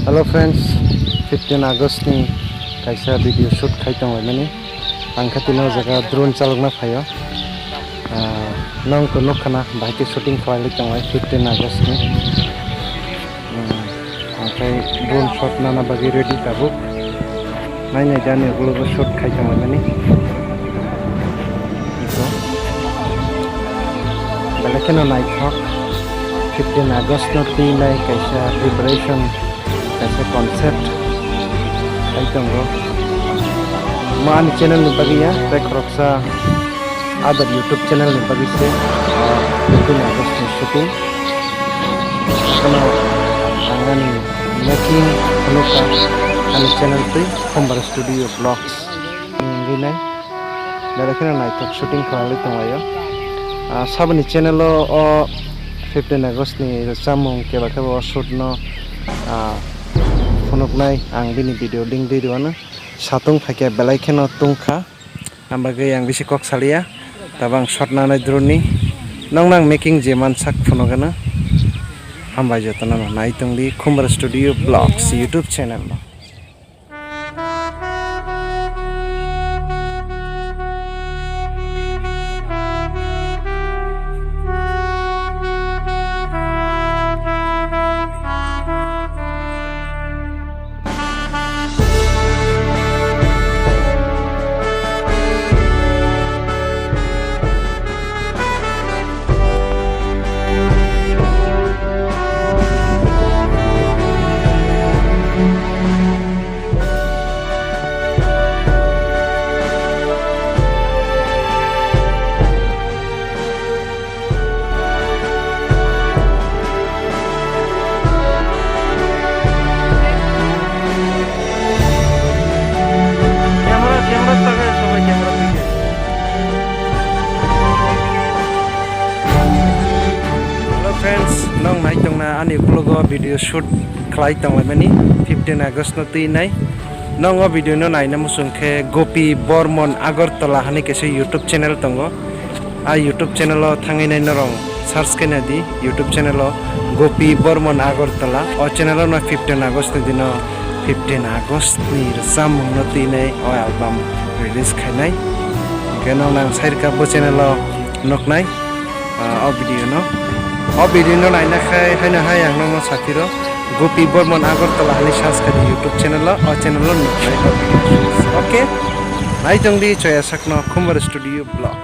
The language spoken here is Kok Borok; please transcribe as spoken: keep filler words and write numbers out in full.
Hello friends, fifteen August ni kaisa video shoot khai tonglaimani. Ang khe tini o jaga drone chalokna phaio. Ah, nong to nukkhana, bahai khe shooting khlailai tonglai fifteen August ni. Hmm, okhai drone shot nana bagwi ready tabuk. Nai nai jani ulo shoot khai tonglaimani. Ito. Belai kheno naithok. Fifteen August no twi nai kaisa preparation, kaisa concept khai tongo. Mo ani channel ni bagwi ya, tei khoroksa other YouTube channel ni bagwi se, ah, fifteen August ni shooting. Kono ang ani making phunukha ani channel twi Khumbar Studio Vlogs ni wngwi nai. Belai kheno naithok shooting khlailai tonglaio. Ah, saboni channel o, o fifteen August ni rwchapmung keba keba o shoot no, ah, phunuknai ang bini video link di rwano. Satung phaikhe belai kheno tungkha. Ang bagwi ang bisi kok salia. Tabang shot nanai drone ni. Nong nang making je mansak phunukgano. Hambai jotono no nai tongdi Khumbar Studio Vlogs YouTube channel no. Camera, camera takai, sobai camera takai. Hello friends, nong nai tongna ani vlog o video shoot khlai tonglaimani fifteen August no twi nai. Nong o video no naina muchung khe Gopi Bormon Agartala hani kaisa YouTube channel tongo. A YouTube channel o thangwi nai norok search khaina di YouTube channel o Gopi Bormon Agartala. O channel o no fifteen August ni dino fifteen August ni rwchapmung no twi nai o album release khainai. Hwnkhe nong nang sai rwkha bo channel o nuknai. Ah, o video no, o video no naina khai haino hai ang nokno saphiro Gopi Bormon Agartala hani search khai di YouTube channel o, o channel o nuknai o video. Okay, nai tong di Choya Sakno Khumbar Studio Vlog.